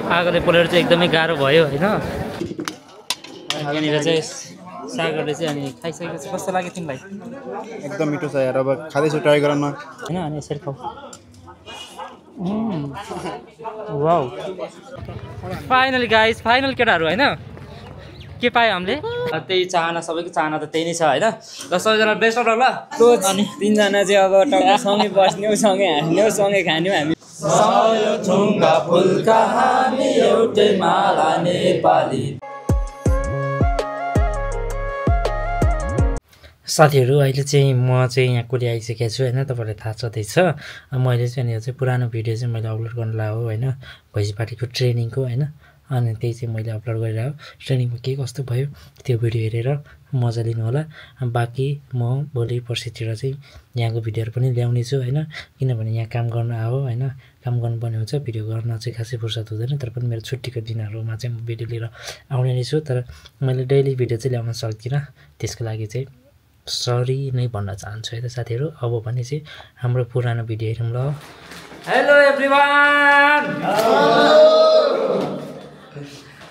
आगोले पोलेर चाहिँ एकदमै गाह्रो भयो होइन। यहाँनिर चाहिँ सागरले चाहिँ अनि खाइसकेपछि कस्तो लाग्यो तिमीलाई? एकदम मिठो छ यार, अब खाँदैछु, ट्राई गर न होइन। अनि यसरी खाऊ। वाउ, फाइनली गाइस, फाइनल केटाहरू होइन के पायो हामीले? त्यही चाहना, सबैको चाहना त त्यही नै छ होइन। ल सबैजना बेस्ट अफ लक ल। अनि तिनजना चाहिँ अब सँगै बस्ने, सँगै हाँस्ने, सँगै खाने हामी। ढुङ्गा फुलका हामी एउटै माला नेपाली। साथीहरू अहिले चाहिँ म चाहिँ यहाँ कोली आइसकेको छु होइन, तपाईँलाई थाहा छँदैछ। मैले चाहिँ यो चाहिँ पुरानो भिडियो चाहिँ मैले अपलोड गर्न लाग्यो होइन, भैँसीपाटीको ट्रेनिङको होइन। अनि त्यही चाहिँ मैले अपलोड गरिरहेको, ट्रेनिङमा के कस्तो भयो त्यो भिडियो हेरेर मजा लिनु होला। बाँकी म भोलि पर्सितिर चाहिँ यहाँको भिडियोहरू पनि ल्याउने छु होइन, किनभने यहाँ काम गर्न आयो होइन, काम गर्नुपर्ने हुन्छ, भिडियो गर्न चाहिँ खासै फुर्सद हुँदैन। तर पनि मेरो छुट्टीको दिनहरूमा चाहिँ म भिडियो लिएर आउने नै छु, तर मैले डेली भिडियो चाहिँ ल्याउन सक्दिनँ। त्यसको लागि चाहिँ सरी नै भन्न चाहन्छु है त साथीहरू। अब भने चाहिँ हाम्रो पुरानो भिडियो हेरौँ ल। हेलो एभ्रिवान,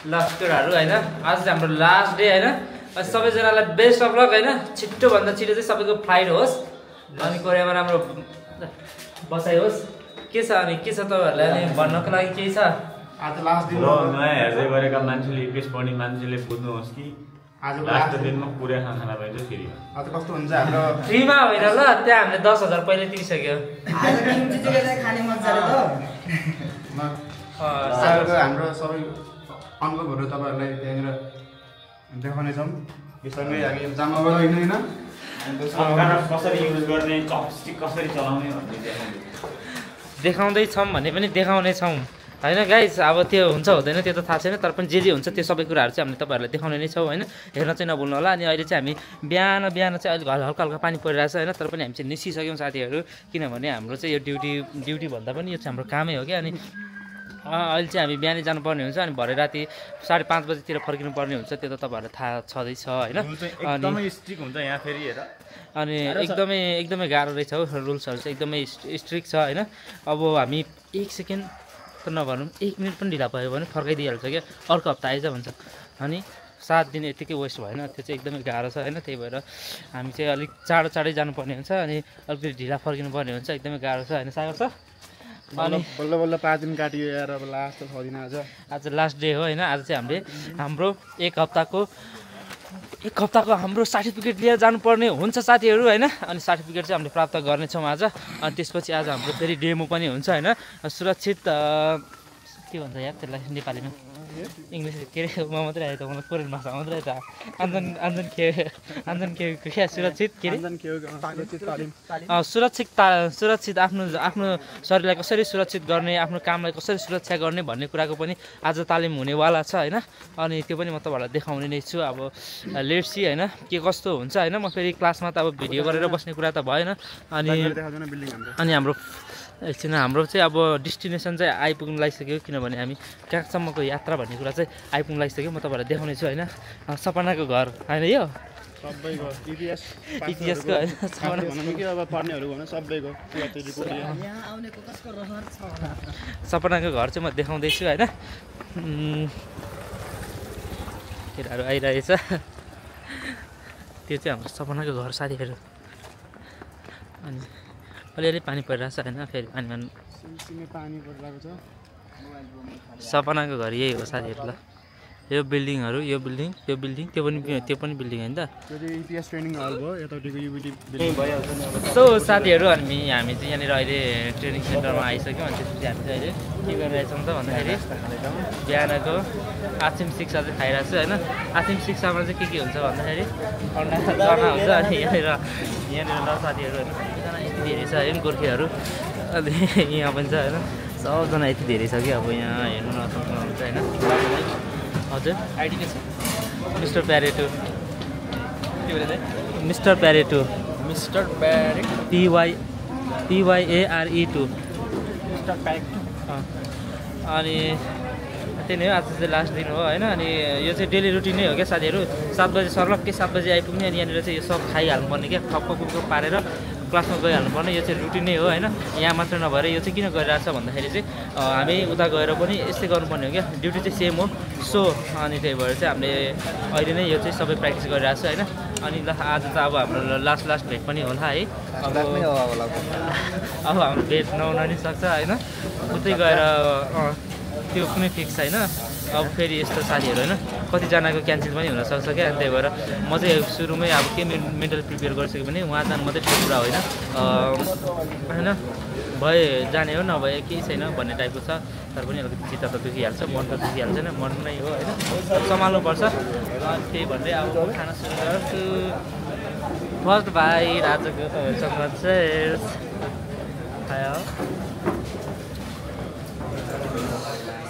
ल केटाहरू होइन, आज चाहिँ हाम्रो लास्ट डे होइन। सबैजनालाई बेस्ट अफ लक होइन। छिट्टोभन्दा छिटो चाहिँ सबैको फ्लाइट होस् अनि कोरियामा राम्रो बसाइ होस्। के छ अनि के छ तपाईँहरूलाई अनि भन्नको लागि केही छ? आज लास्ट दिन हो, नयाँ हेर्दै गरेका मान्छेले, रिक्वेस्ट गर्ने मान्छेले बुझ्नुहोस् कि आज लास्ट दिनमा पुरै खाना पाइन्छ फेरि। आज कस्तो हुन्छ हाम्रो फ्रीमा होइन ल, त्यहाँ हामीले 10,000 पहिले तिरिसक्यो। हाम्रो सबै अनुभवहरू तपाईँहरूलाई त्यहाँनिर देखाउनेछौँ। यो सँगै हामी जामाबाट होइन खाना कसरी युज गर्ने, चपस्टिक कसरी चलाउने भन्ने देखाउँदैछौँ भने पनि देखाउनेछौँ होइन गाइस। अब त्यो हुन्छ हुँदैन त्यो त थाहा छैन, तर पनि जे हुन्छ त्यो सबै कुराहरू चाहिँ हामीले तपाईँहरूलाई देखाउने नै छौँ होइन। हेर्न चाहिँ नभुल्नु होला। अनि अहिले चाहिँ हामी बिहान चाहिँ अहिले हल्का हल्का पानी परिरहेको छ होइन, तर पनि हामी चाहिँ निस्किसक्यौँ साथीहरू, किनभने हाम्रो चाहिँ यो ड्युटी भन्दा पनि यो चाहिँ हाम्रो कामै हो क्या। अनि अहिले चाहिँ हामी बिहानै जानुपर्ने हुन्छ, अनि भरे राति 5:30 बजीतिर फर्किनु पर्ने हुन्छ, त्यो त तपाईँहरूलाई थाहा छँदैछ होइन। एकदमै स्ट्रिक्ट हुन्छ यहाँ फेरि हेर। अनि एकदमै गाह्रो रहेछ हौ, रुल्सहरू चाहिँ एकदमै स्ट्रिक्ट छ होइन। अब हामी 1 सेकेन्ड त नभनौँ, 1 मिनट पनि ढिला भयो भने फर्काइदिइहाल्छ क्या, अर्को हप्ता आइज भन्छ। अनि 7 दिन यतिकै वेस्ट भएन, त्यो चाहिँ एकदमै गाह्रो छ होइन। त्यही भएर हामी चाहिँ अलिक चाँडै जानुपर्ने हुन्छ, अनि अलिकति ढिला फर्किनु पर्ने हुन्छ, एकदमै गाह्रो छ होइन सागर सर। अनि बल्ल बल्ल 5 दिन काटियो यार, अब लास्ट 6 दिन आज लास्ट डे हो होइन। आज चाहिँ हामीले हाम्रो एक हप्ताको हाम्रो सर्टिफिकेट लिएर जानुपर्ने हुन्छ साथीहरू होइन। अनि सर्टिफिकेट चाहिँ हामीले प्राप्त गर्नेछौँ आज। अनि त्यसपछि आज हाम्रो फेरि डेमो पनि हुन्छ होइन। सुरक्षित के भन्छ यार त्यसलाई नेपालीमा, इङ्ग्लिस के अरे म मात्रै आयो त, मलाई कोरियन भाषा मात्रै आयो त। आन्दन के क्या सुरक्षित के अरे सुरक्षित आफ्नो शरीरलाई कसरी सुरक्षित गर्ने, आफ्नो कामलाई कसरी सुरक्षा गर्ने भन्ने कुराको पनि आज तालिम हुनेवाला छ होइन। अनि त्यो पनि म तपाईँहरूलाई देखाउने नै छु। अब लेट्स सी होइन के कस्तो हुन्छ होइन। म फेरि क्लासमा त अब भिडियो गरेर बस्ने कुरा त भएन। अनि हाम्रो चाहिँ अब डेस्टिनेसन चाहिँ आइपुग्नु लागिसक्यो, किनभने हामी कहाँसम्मको यात्रा भन्ने कुरा चाहिँ आइपुग्नु लागिसक्यो। म तपाईँहरूलाई देखाउने छु होइन। सपनाको घर होइन यो सबैको इतिहासको होइन, अब पढ्नेहरू भनौँ सबैको सपनाको घर चाहिँ म देखाउँदैछु होइन। केटाहरू आइरहेछ, त्यो चाहिँ हाम्रो सपनाको घर साथीहरू। अनि अलिअलि पानी परिरहेको छ होइन, फेरि पानी परिरहेको छ। सपनाको घर यही हो साथीहरू। ल यो बिल्डिङहरू, यो बिल्डिङ त्यो पनि बिल्डिङ होइन त, इतिहास ट्रेनिङ हल भयो यताउतिको युबिटी बिल्डिङ भइहाल्छ नि अब। सो साथीहरू हामी चाहिँ यहाँनिर अहिले ट्रेनिङ सेन्टरमा आइसक्यौँ। अनि त्यसपछि हामी चाहिँ अहिले के गरिरहेछौँ त भन्दाखेरि बिहानको आसिम शिक्षा चाहिँ खाइरहेको छु होइन। आसिम शिक्षामा चाहिँ के हुन्छ भन्दाखेरि अन्डा चना हुन्छ। अनि यहाँनिर ल साथीहरू होइन, सबैजना यति धेरै छ होइन गोर्खेहरू। अनि यहाँ पनि छ होइन, सबजना यति धेरै छ कि अब यहाँ हेर्नु नसक्नुहुन्छ होइन। हजुर आइडी के छ? मिस्टर प्यारेटो PYARE2 अनि त्यही नै हो। आज चाहिँ लास्ट दिन हो होइन। अनि यो चाहिँ डेली रुटिन नै हो क्या साथीहरू। 7 बजी सर्लक्कै 7 बजी आइपुग्ने। अनि यहाँनिर चाहिँ यो सब खाइहाल्नुपर्ने क्या, खप्प पारेर क्लासमा गइहाल्नु पर्ने यो चाहिँ रुटिन नै हो होइन यहाँ मात्र नभएर यो चाहिँ किन गरिरहेको छ भन्दाखेरि चाहिँ हामी उता गएर पनि यस्तै गर्नुपर्ने हो क्या ड्युटी चाहिँ सेम हो सो अनि त्यही भएर चाहिँ हामीले अहिले नै यो चाहिँ सबै प्र्याक्टिस गरिरहेको छ होइन अनि ल आज त अब हाम्रो लास्ट भेट पनि होला है अब हाम्रो भेट नहुन नि सक्छ होइन उतै गएर त्यो कुनै फिक्स छैन अब फेरि यस्तो साथीहरू होइन कतिजनाको क्यान्सल पनि हुनसक्छ क्या त्यही भएर म चाहिँ सुरुमै अब के मेन्टल प्रिपेयर गरिसक्यो भने उहाँ जानु मात्रै ठुलो कुरा होइन होइन भए जाने हो नभए केही छैन भन्ने टाइपको छ तर पनि अलिकति चित्त त दुखिहाल्छ मन त दुखिहाल्छ नि मन नै हो होइन सम्हाल्नुपर्छ त्यही भन्दै अब खाना सुरु गर्छु फर्स्ट बाइट आजको तपाईँहरूसँग चाहिँ खायो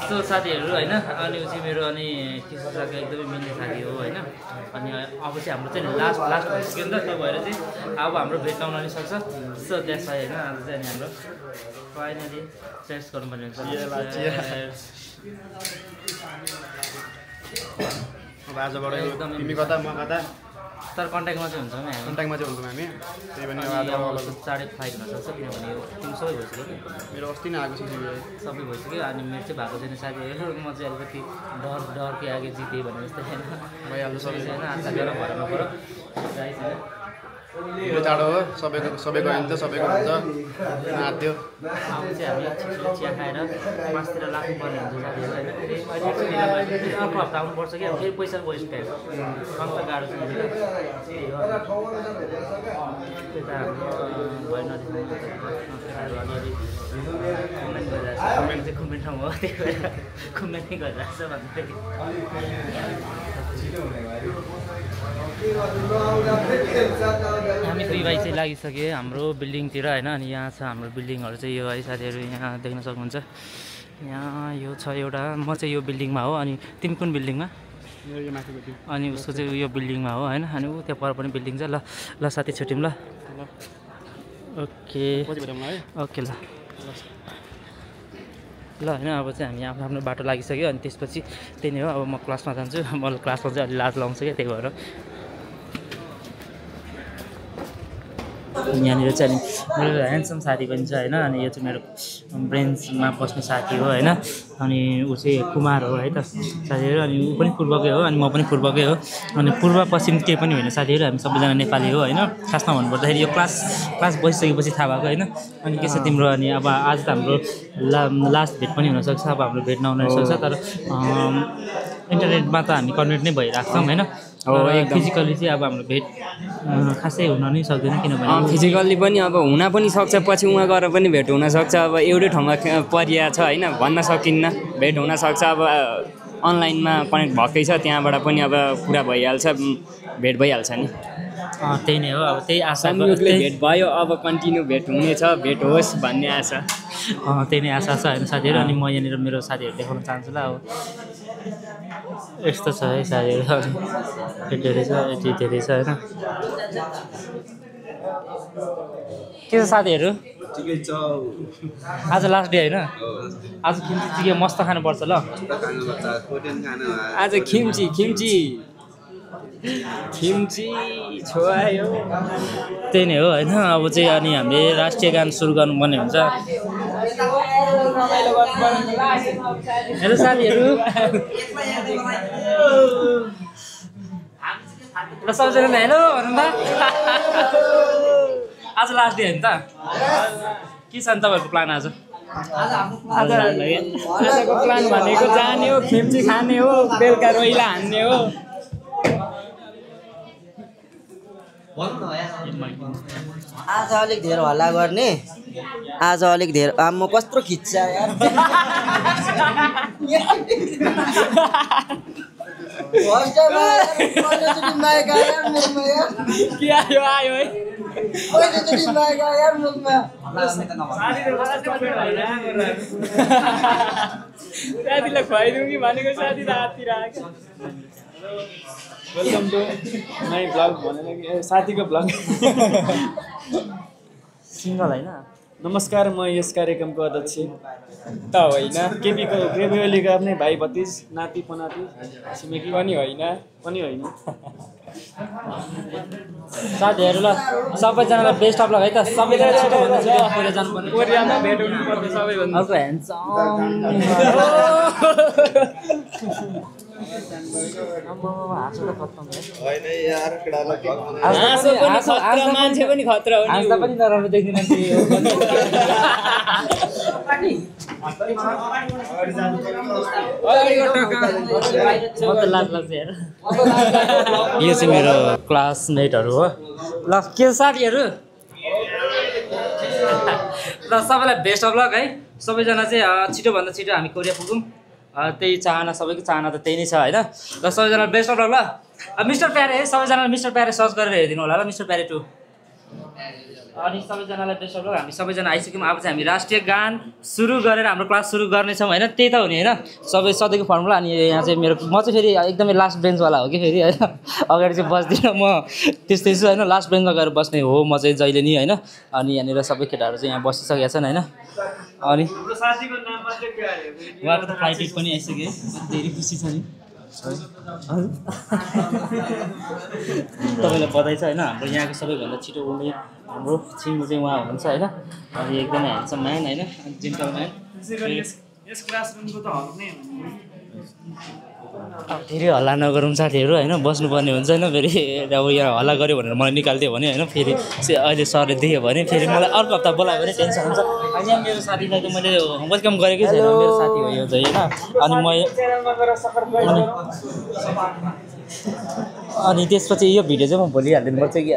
यस्तो साथीहरू होइन अनि ऊ चाहिँ मेरो अनि किसिमको एकदमै मिल्ने साथी हो होइन अनि अब चाहिँ हाम्रो चाहिँ लास्ट भइसक्यो नि त त्यो भएर चाहिँ अब हाम्रो भेट आउन नि सक्छ सो द्याट्स वाइ होइन आज चाहिँ अनि हाम्रो फाइनली चेस गर्नुपर्ने हुन्छ अब आजबाट तिमी कता म कता तर कन्ट्याक्टमा चाहिँ हुन्छौँ हामी कन्ट्याक्टमा चाहिँ हुन्छौँ हामी त्यही पनि आज साढे 5 हुनसक्छ किनभने तिमी सबै भइसक्यो नि मेरो अस्ति नै आएको छ सबै भइसक्यो अनि मेरो चाहिँ भएको छैन साथीहरू म चाहिँ अलिकति डर के आगे जितेँ भने जस्तै होइन भइहाल्छ सबै होइन आज बेला भर्नु पऱ्यो मेरो चाँडो हो सबैको हुन्छ सबैको हुन्छ नाच्यो अब चाहिँ हामी चिया खाएर मासतिर लाग्नुपर्ने हुन्छ साथीहरू होइन फेरि अर्को हप्ता आउनुपर्छ कि फेरि पैसा वेस्ट टाइम अन्त गाह्रो छ त्यही हो त्यता भयो नदेखाउनु अलिअलि घुम्ने ठाउँ हो त्यही भएर घुम्ने नै गरिरहेको छ भन्दाखेरि हामी 2 बाइक चाहिँ लागिसक्यो हाम्रो बिल्डिङतिर होइन अनि यहाँ छ हाम्रो बिल्डिङहरू चाहिँ यो है साथीहरू यहाँ देख्न सक्नुहुन्छ यहाँ यो छ एउटा म चाहिँ यो बिल्डिङमा हो अनि तिमी कुन बिल्डिङमा अनि उसको चाहिँ यो बिल्डिङमा हो होइन अनि ऊ त्यहाँ पर पनि बिल्डिङ छ ल साथी छुट्यौँ ल ओके ओके ल होइन अब चाहिँ हामी आफ्नो बाटो लागिसक्यो अनि त्यसपछि त्यही नै हो अब म क्लासमा जान्छु मलाई क्लासमा चाहिँ अलि लाज लाउँछ क्या त्यही भएर यहाँनिर चाहिँ मेरो ह्यान्डसम साथी पनि छ होइन अनि यो चाहिँ मेरो ब्रेन्चमा बस्ने साथी हो होइन अनि ऊ चाहिँ कुमार हो है त साथीहरू अनि ऊ पनि पूर्वकै हो अनि म पनि पूर्वकै हो अनि पूर्व पश्चिम केही पनि होइन साथीहरू हामी सबैजना नेपाली हो होइन खासमा भन्नुपर्दाखेरि यो क्लास बसिसकेपछि थाहा भएको होइन अनि के छ तिम्रो अनि अब आज त हाम्रो लास्ट भेट पनि हुनसक्छ अब हाम्रो भेट नहुन सक्छ तर इन्टरनेटमा त हामी कनेक्ट नै भइरहेको छौँ होइन फिजिकल्ली चाहिँ अब हाम्रो भेट खासै हुन नै सक्दैन किनभने फिजिकल्ली पनि अब हुन पनि सक्छ पछि उहाँ गएर पनि भेट हुनसक्छ अब एउटै ठाउँमा परिया छ होइन भन्न सकिन्न भेट हुनसक्छ अब अनलाइनमा कनेक्ट भएकै छ त्यहाँबाट पनि अब कुरा भइहाल्छ भेट भइहाल्छ नि त्यही नै हो अब त्यही आशा भेट भयो अब कन्टिन्यू भेट हुनेछ भेट होस् भन्ने आशा त्यही नै आशा छ होइन साथीहरू अनि म यहाँनिर मेरो साथीहरू देखाउन चाहन्छु ल अब यस्तो छ है साथीहरू धेरै छ यति धेरै छ होइन के छ साथीहरू आज लास्ट डे होइन आज खिम्ची चिके मस्त खानुपर्छ ल आज खिम्ची छोयो त्यही नै हो होइन अब चाहिँ अनि हामीले राष्ट्रिय गान सुरु गर्नुपर्ने हुन्छ हेलो साथीहरू ल सबैजना हेलो भन्नु त आज लास्ट डे होइन त के छ नि तपाईँहरूको प्लान आज आजको प्लान भनेको जाने हो खिम्ची खाने हो बेलुका रोइला हान्ने हो आज अलिक धेरै हल्ला गर्ने आज अलिक धेरै म कस्तो खिच्छ यार आयो है साथीलाई खुवाइदिउँ कि भनेको साथी राततिर आएको वेलकम टु माई ब्लग भनेर कि साथीको ब्लग सिङ्गल होइन नमस्कार म यस कार्यक्रमको अध्यक्ष त होइन केपी ओलीका आफ्नै भाइ भतिज नाति पनाति छिमेकी पनि होइन साथीहरू ल सबैजनालाई बेस्ट अफ लक है त सबैजना छिटोभन्दा छिटो कोरिया जानुपर्ने कोरियामा भेट हुनु पर्छ सबैभन्दा अर्को ह्यान्डसम मान्छे पनि खतरा हो हाँस्दा पनि नराम्रो देख्ने मान्छे म त लाज लाग्छ यार यो चाहिँ मेरो क्लासमेटहरू हो ल के साथीहरू ल सबैलाई बेस्ट अफ लक है सबैजना चाहिँ छिटोभन्दा छिटो हामी कोरिया पुगौँ त्यही चाहना सबैको चाहना त त्यही नै छ होइन ल सबैजना बेस्ट अफ लक ल मिस्टर प्यारे है सबैजनालाई मिस्टर प्यारे सर्च गरेर हेरिदिनु होला ल मिस्टर प्यारे 2 अनि सबैजनालाई बेस्ट अफ लक हामी सबैजना आइसक्यौँ अब चाहिँ हामी राष्ट्रिय गान सुरु गरेर हाम्रो क्लास सुरु गर्नेछौँ होइन त्यही त हो नि होइन सबै सधैँको फर्मुला अनि यहाँ चाहिँ म चाहिँ फेरि एकदमै लास्ट बेन्चवाला हो कि फेरि होइन अगाडि चाहिँ बस्दिनँ म त्यस्तै छु होइन लास्ट बेन्चमा गएर बस्ने हो म चाहिँ जहिले नि होइन अनि यहाँनिर सबै केटाहरू चाहिँ यहाँ बसिसकेका छन् होइन अनि उहाँको त फ्लाइट पनि आइसक्यो धेरै खुसी छ नि तपाईँलाई बधाई छ होइन हाम्रो यहाँको सबैभन्दा छिटो उड्ने हाम्रो छिङ्गु चाहिँ उहाँ हुनुहुन्छ होइन अनि एकदमै ह्यान्डसम म्यान होइन जेन्टल म्यान यस क्लासरुमको त हक नै फेरि हल्ला नगरौँ साथीहरू होइन बस्नुपर्ने हुन्छ होइन फेरि अब यहाँ हल्ला गऱ्यो भनेर मलाई निकालिदियो भने होइन फेरि अहिले सरले देख्यो भने फेरि मलाई अर्को हप्ता बोलायो भने टेन्सन हुन्छ अनि यहाँ मेरो साथीलाई त मैले वेलकम गरेकै छैन मेरो साथी हो यो चाहिँ होइन अनि त्यसपछि यो भिडियो चाहिँ म भोलि हालिदिनु पर्छ कि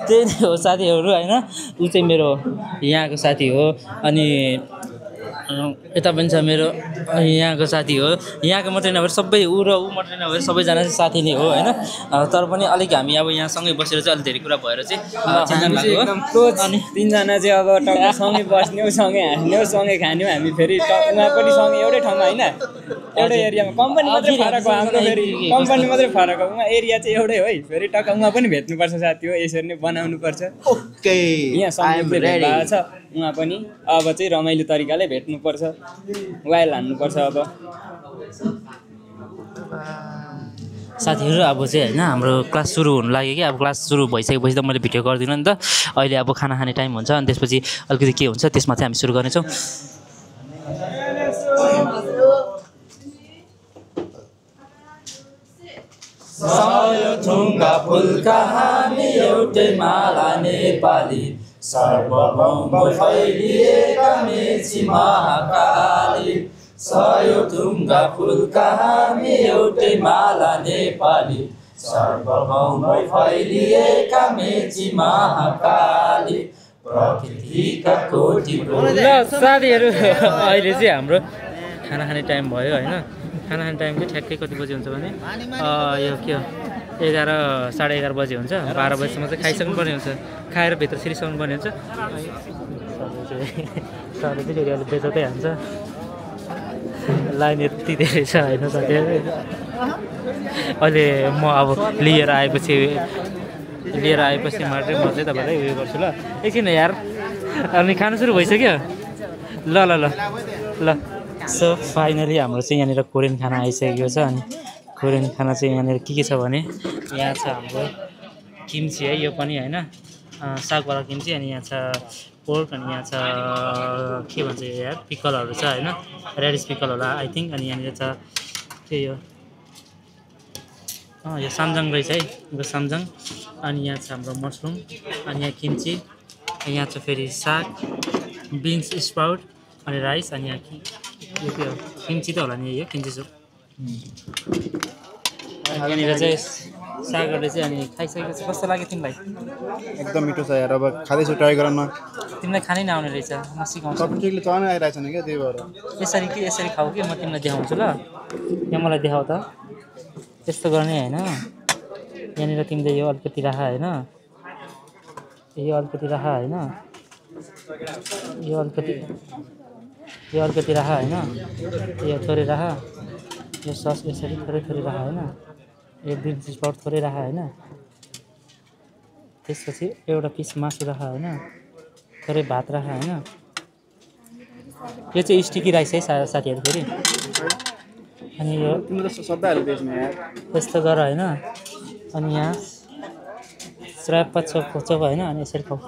त्यही नै हो साथीहरू होइन ऊ चाहिँ मेरो यहाँको साथी हो अनि यता पनि छ मेरो यहाँको साथी हो यहाँको मात्रै नभएर सबै ऊ र ऊ मात्रै नभएर सबैजना चाहिँ साथी नै हो होइन तर पनि अलिक हामी अब यहाँ सँगै बसेर चाहिँ अलिक धेरै कुरा भएर चाहिँ एकदम क्लोज अनि तिनजना चाहिँ अब टक्क सँगै बस्ने हो सँगै हाँस्ने हो सँगै खाने हो हामी फेरि उहाँ पनि सँगै एउटै ठाउँमा होइन एउटै एरियामा कम्पनी मात्रै फरक हो हाम्रो फेरि कम्पनी मात्रै फरक हो उहाँ एरिया चाहिँ एउटै हो है फेरि टक्क उहाँ पनि भेट्नुपर्छ साथी हो यसरी नै बनाउनुपर्छ ओके यहाँ सँगै भेट्नु छ उहाँ पनि अब चाहिँ रमाइलो तरिकाले भेट्नुपर्छ वाइल हान्नुपर्छ अब साथीहरू अब चाहिँ होइन हाम्रो क्लास सुरु हुनु लाग्यो कि अब क्लास सुरु भइसकेपछि त मैले भिडियो गर्दिनँ नि त अहिले अब खाना खाने टाइम हुन्छ अनि त्यसपछि अलिकति के हुन्छ त्यसमा चाहिँ हामी सुरु गर्नेछौँ ढुङ्गा फुलका हामी एउटै माला नेपाली सर्वभौम फैलिएका मेची महाकाली सयो ढुङ्गा फुलका हामी एउटै माला नेपाली सर्वभौम फैलिएका मेची महाकाली प्रकृतिका कोटि ल साथीहरू अहिले चाहिँ हाम्रो खाना खाने टाइम भयो होइन खाना खाने टाइम चाहिँ ठ्याक्कै कति बजी हुन्छ भने यो के हो 11 साढे 11 बजी हुन्छ 12 बजीसम्म चाहिँ खाइसक्नुपर्ने हुन्छ खाएर भित्र छिरिसक्नुपर्ने हुन्छ सरले चाहिँ फेरि अहिले बेचतै हान्छ लाइन यति धेरै छ होइन साथीहरू अहिले म अब लिएर आएपछि मात्रै म चाहिँ तपाईँलाई उयो गर्छु ल एकछिन यार अनि खानु सुरु भइसक्यो ल ल ल ल सो फाइनली हाम्रो चाहिँ यहाँनिर कोरियन खाना आइसकेको छ अनि कोरियन खाना चाहिँ यहाँनिर के छ भने यहाँ छ हाम्रो किम्ची है यो पनि होइन सागवाला किम्ची अनि यहाँ छ पोर्क अनि यहाँ छ के भन्छ यार पिकलहरू छ होइन रेडिस पिकल होला आई थिङ्क अनि यहाँनिर छ के यो यो सामजाङ रहेछ है यो सामजाङ अनि यहाँ छ हाम्रो मसरुम अनि यहाँ किम्ची यहाँ छ फेरि साग बिन्स स्प्राउट अनि राइस अनि यहाँ यो के हो किम्ची त होला नि यो किम्ची सुप यहाँनिर चाहिँ सागरले चाहिँ अनि खाइसकेपछि कस्तो लाग्यो तिमीलाई एकदम मिठो छ यार अब खाँदैछु ट्राई गर न तिमीलाई खानै नआउने रहेछ म सिकाउँछु सबैले चलाउनै आइरहेको छैन क्या त्यही भएर यसरी खाऊ कि म तिमीलाई देखाउँछु ल यहाँ मलाई देखाऊ त त्यस्तो गर्ने होइन यहाँनिर तिमीले यो अलिकति राख होइन यो अलिकति राख होइन यो अलिकति राख होइन यो थोरै राख यो सस यसरी थोरै राख होइन यो बिन्स स्प्राउट थोरै राख होइन त्यसपछि एउटा पिस मासु राख होइन थोरै भात राख होइन यो चाहिँ स्टिकी राइस है साथीहरू फेरि अनि यो तिम्रो त सदाहरू बेच्ने यार यस्तो गर होइन अनि यहाँ स्राप चोप होइन अनि यसरी खाऊ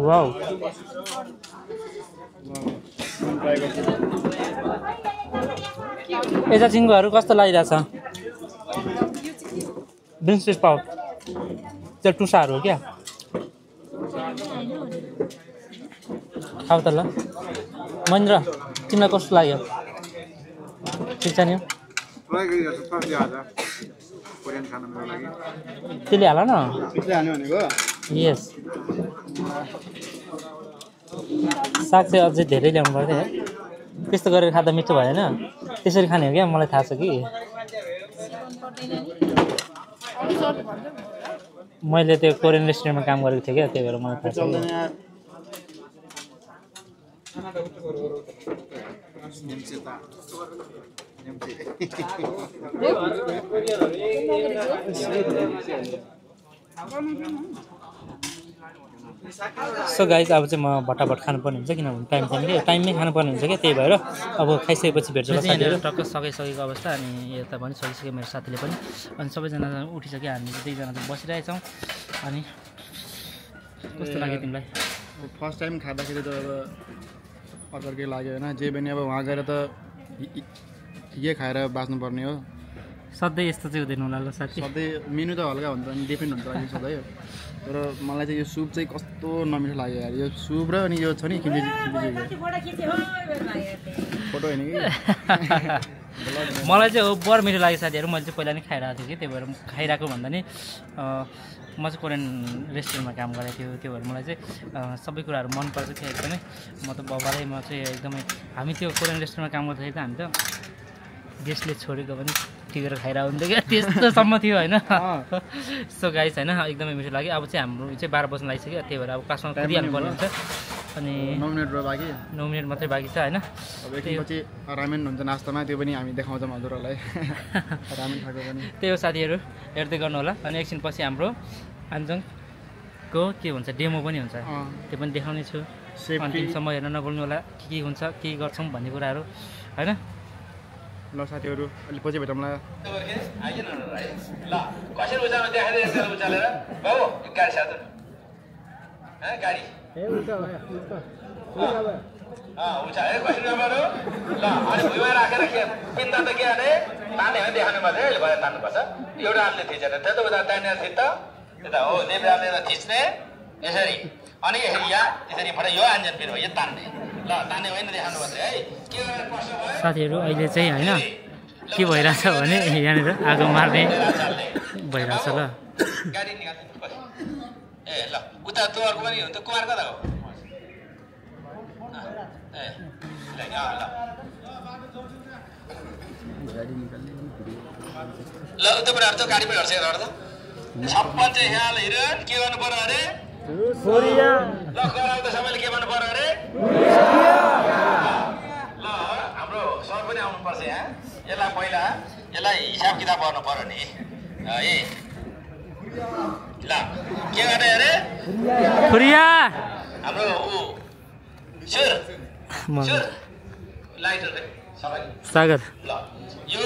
वाउ यता चिङ्गोहरू कस्तो लागिरहेछ बिन्स फिस पाउ त्यो टुसाहरू हो क्या खाऊ त ल महेन्द्र तिमीलाई कस्तो लाग्यो ठिक छ नि त्यसले हाल न यस साग चाहिँ अझै धेरै ल्याउनु पर्थ्यो है त्यस्तो गरेर खाँदा मिठो भएन त्यसरी खाने हो क्या मलाई थाहा छ कि मैले त्यो कोरियन रेस्टुरेन्टमा काम गरेको थिएँ क्या त्यही भएर मलाई थाहा छ सो गाइज अब चाहिँ म भट्टाभट खानुपर्ने हुन्छ किनभने टाइममै खानुपर्ने हुन्छ क्या त्यही भएर अब खाइसकेपछि भेट्छ साथीहरू टक्क सकिसकेको अवस्था अनि यता पनि सकिसक्यो मेरो साथीले पनि अनि सबैजना उठिसक्यो हामी दुईजना चाहिँ बसिरहेछौँ अनि कस्तो लाग्यो तिमीलाई फर्स्ट टाइम खाँदाखेरि त अब अर्कै लाग्यो होइन जे पनि अब वहाँ गएर त के खाएर बाँच्नुपर्ने हो सधैँ यस्तो चाहिँ हुँदैन होला ल साथी सधैँ मेनु त हल्का हुन्छ अनि डिपेन्ड हुन्छ लागि सधैँ तर मलाई चाहिँ यो सुप चाहिँ कस्तो नमिठो लाग्यो यार यो सुप र अनि यो छ नि फोटो होइन कि मलाई चाहिँ ओभर मिठो लाग्यो साथीहरू मैले चाहिँ पहिला नै खाइरहेको थिएँ कि त्यही भएर खाइरहेको भन्दा नि म चाहिँ कोरियन रेस्टुरेन्टमा काम गरेको थियो त्यो भएर मलाई चाहिँ सबै कुराहरू मनपर्छ थियो एकदमै म त बाबाले म चाहिँ एकदमै हामी त्यो कोरियन रेस्टुरेन्टमा काम गर्दाखेरि त हामी त गेस्टले छोडेको पनि टिकेर खाइरहेको हुन्थ्यो क्या त्यस्तोसम्म थियो होइन सो गाइस होइन एकदमै मिठो लाग्यो अब चाहिँ हाम्रो चाहिँ 12 बज्न लागिसक्यो त्यही भएर अब क्लासमा कुदिहाल्नु पर्ने हुन्छ अनि 9 मिनट बाँकी 9 मिनट मात्रै बाँकी छ होइन अब एकछिनपछि रामेन हुन्छ नास्तामा त्यो पनि हामी देखाउँछौँ हजुरहरूलाई रामेन खाएको पनि त्यही हो साथीहरू हेर्दै गर्नु होला अनि एकछिनपछि हाम्रो आन्जङको के भन्छ डेमो पनि हुन्छ त्यो पनि देखाउने छु अन्तिमसम्म हेर्न नभुल्नु होला के हुन्छ के गर्छौँ भन्ने कुराहरू होइन ल साथीहरू अलि पछि भेटौँला यसरी अनि यसरी यसरी फटा यो आन्जन फेरि हो यो तान्ने ल तान्ने होइन देखाउनु पर्छ है के साथीहरू अहिले चाहिँ होइन के भइरहेछ भने यहाँनिर आगो मार्ने भइरहेछ ल गाडी निकाल्नु ए ल उता त्यो अर्को पनि हो त्यो कुमार कता हो ए ल ल उताबाट अर्को गाडी पनि हट्छ हेर त छप्पन चाहिँ ख्याल हिरण के गर्नु पर्यो अरे ल गराउ त सबैले के भन्नु पर्यो अरे ल हाम्रो सर पनि आउनुपर्छ यहाँ यसलाई हिसाब किताब गर्नु पर्यो नि ए ल के गर्ने अरे हाम्रो सुर लाइटर सबै सागर ल यो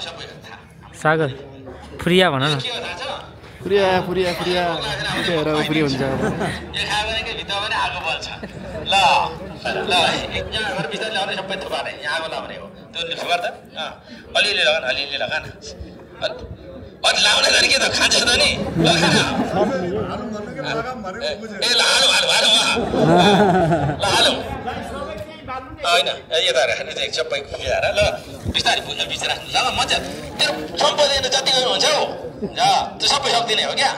सबै सागर फुरिया भन न फुरिया हेर फुरी हुन्छ यो खायो भने भित्र पनि आगो बल्छ ल ल यहाँ बिस्तारै लगाउने सबै थुपा नै यहाँ आगो लगाउने हो त्यो सुगर त अलिअलि लगा न अनि लाउने गरी के त खान्छ त नि ए ल हालौ होइन यता राख्ने चाहिँ सबै मिलाएर ल बिस्तारै भुल्न बिच राख्नु ल मजा त्यो सम्पत्ति जति गर्नुहुन्छ हौ त्यो सबै सक्दिने हो क्या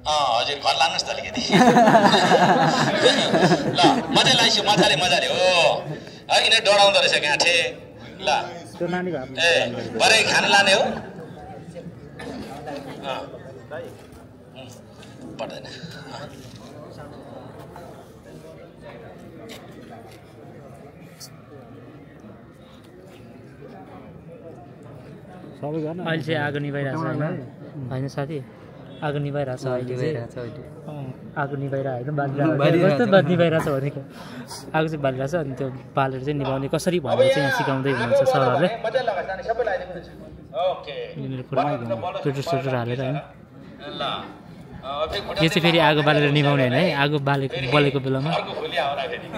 हजुर घर लानुहोस् त अलिकति ल मजा लगाइसु मजाले हो है किन डराउँदो रहेछ गाँठे ल ए भरे खाना लाने हो पर्दैन अहिले चाहिँ आगो निभाइरहेछ होइन साथी आगो निभाइरहेछ अहिले आगो निभाइरहेको होइन बालिरहेको कस्तो निभाइरहेको छ भनेको आगो चाहिँ बालिरहेको छ अनि त्यो बालेर चाहिँ निभाउने कसरी भनेर चाहिँ यहाँ सिकाउँदै हुनुहुन्छ सरहरूले पेट्रोल सेट्रोल हालेर होइन यो चाहिँ फेरि आगो बालेर निभाउने होइन है आगो बलेको बेलामा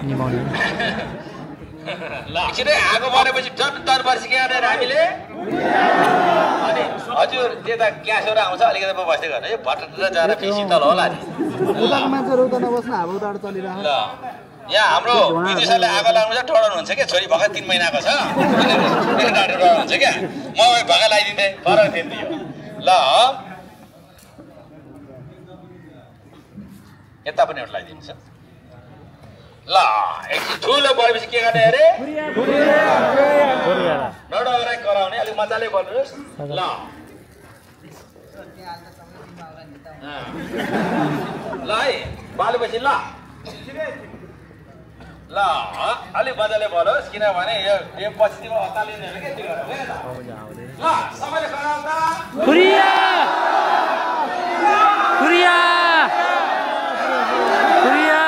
निभाउने आगो बलेपछि झन् दरबार सिक्यो अरे हामीले अनि हजुर त्यता ग्यासहरू आउँछ अलिकति म बस्दै गर्नु यो भट्ट जाँदा फेरि शीतल होला नि ल यहाँ हाम्रो दिदी सरले आगो लाग्नु छ टोडाउनु हुन्छ क्या छोरी भर्खर 3 महिनाको छ डाक्टर हुन्छ क्या म भगा लगाइदिँदै फरक थियो ल यता पनि एउटा लगाइदिन्छ ल एकछिन ठुलो बढेपछि के गर्ने अरे नडराइ कराउने अलिक मजाले बोल्नुहोस् ल ल है बालेपछि ल ल अलिक मजाले बोलोस् किनभने यो पछि तिम्रो हतालिने के त्यो ल सबैले कराउँदा खुरिया खुरिया खुरिया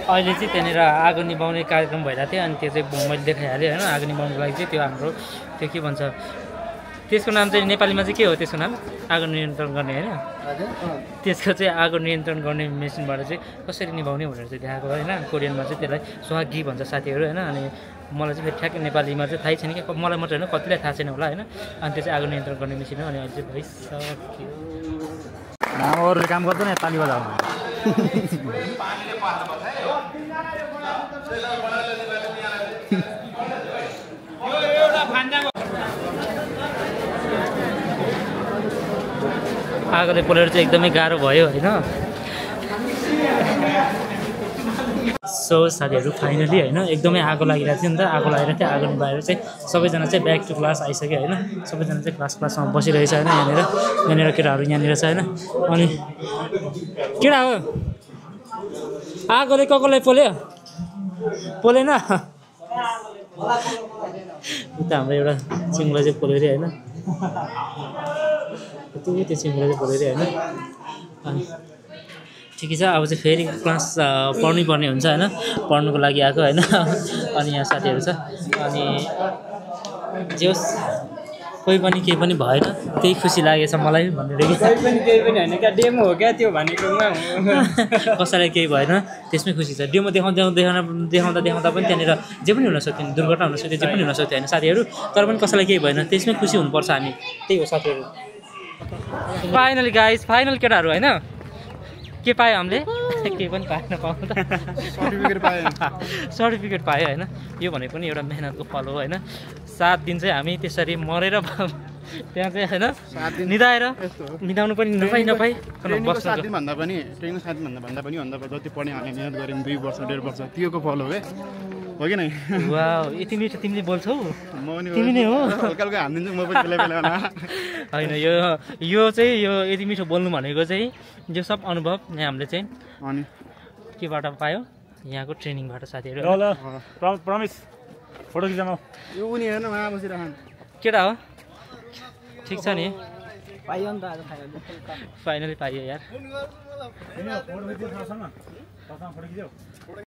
अहिले चाहिँ त्यहाँनिर आगो निभाउने कार्यक्रम भइरहेको थियो अनि त्यो चाहिँ मैले देखाइहालेँ होइन आगो निभाउनुको लागि चाहिँ त्यो हाम्रो त्यो के भन्छ त्यसको नाम चाहिँ नेपालीमा चाहिँ के हो त्यसको नाम आगो नियन्त्रण गर्ने होइन त्यसको चाहिँ आगो नियन्त्रण गर्ने मेसिनबाट चाहिँ कसरी निभाउने भनेर चाहिँ देखाएको होइन कोरियनमा चाहिँ त्यसलाई स्वागी भन्छ साथीहरू होइन अनि मलाई चाहिँ फेरि ठ्याक्कै नेपालीमा चाहिँ थाहै छैन कि मलाई मात्रै होइन कतिलाई थाहा छैन होला होइन अनि त्यो चाहिँ आगो नियन्त्रण गर्ने मेसिन हो अनि अहिले चाहिँ भइसक्यो अरूले काम गर्दैन ताली बजाउनु आगोले पोलेर चाहिँ एकदमै गाह्रो भयो होइन सो साथीहरू फाइनली होइन एकदमै आगो लागिरहेको थियो नि त आगो लागिरहेको थियो आगो निभाएर चाहिँ सबैजना चाहिँ ब्याक टु क्लास आइसक्यो होइन सबैजना चाहिँ क्लासमा बसिरहेछ होइन यहाँनिर केटाहरू यहाँनिर छ होइन अनि केटा हो आगोले कसलाई पोल्यो पोलेन उता हाम्रो एउटा चिङ्गुला चाहिँ पोल्यो अरे होइन त्यो चिङ्गुला चाहिँ पोल्यो अरे होइन अनि ठिकै छ अब चाहिँ फेरि क्लास पढ्नै पर्ने हुन्छ होइन पढ्नुको लागि आएको होइन अनि यहाँ साथीहरू छ अनि जे होस् कोही पनि केही पनि भएन त्यही खुसी लागेछ मलाई भनेर कि केही पनि होइन क्या डेमो हो क्या त्यो भनेकोमा कसैलाई केही भएन त्यसमै खुसी छ डेमो देखाउँदा पनि त्यहाँनिर जे पनि हुनसक्थ्यो दुर्घटना हुनसक्थ्यो जे पनि हुनसक्थ्यो होइन साथीहरू तर पनि कसैलाई केही भएन त्यसमै खुसी हुनुपर्छ हामी त्यही हो साथीहरू फाइनली गाइस फाइनल केटाहरू होइन के पायो हामीले केही पनि पाएन पाउनु त सर्टिफिकेट पायो होइन यो भनेको पनि एउटा मेहनतको फल हो होइन 7 दिन चाहिँ हामी त्यसरी मरेर त्यहाँ चाहिँ होइन निदाउनु पनि नपाइ ट्रेनिङको 7 दिन भन्दा पनि जति पढ्ने हामीले मिहिनेत गऱ्यौँ 2 वर्ष 1.5 वर्ष त्योको फल हो हो कि नै वाउ यति मिठो तिमीले बोल्छौ तिमी नै हो हल्का हल्का हानिदिन्छु म पनि बेला होइन यो चाहिँ यो यति मिठो बोल्नु भनेको चाहिँ यो सब अनुभव यहाँ हामीले चाहिँ अनि केबाट पायो यहाँको ट्रेनिङबाट साथीहरू ल प्रमिस फोटो खिचाउनु यो उनी हेर्न माया बसिरहन् केटा हो ठिक छ नि पाइयो नि त आज फाइनली पाइयो यार फोटो खिच्यो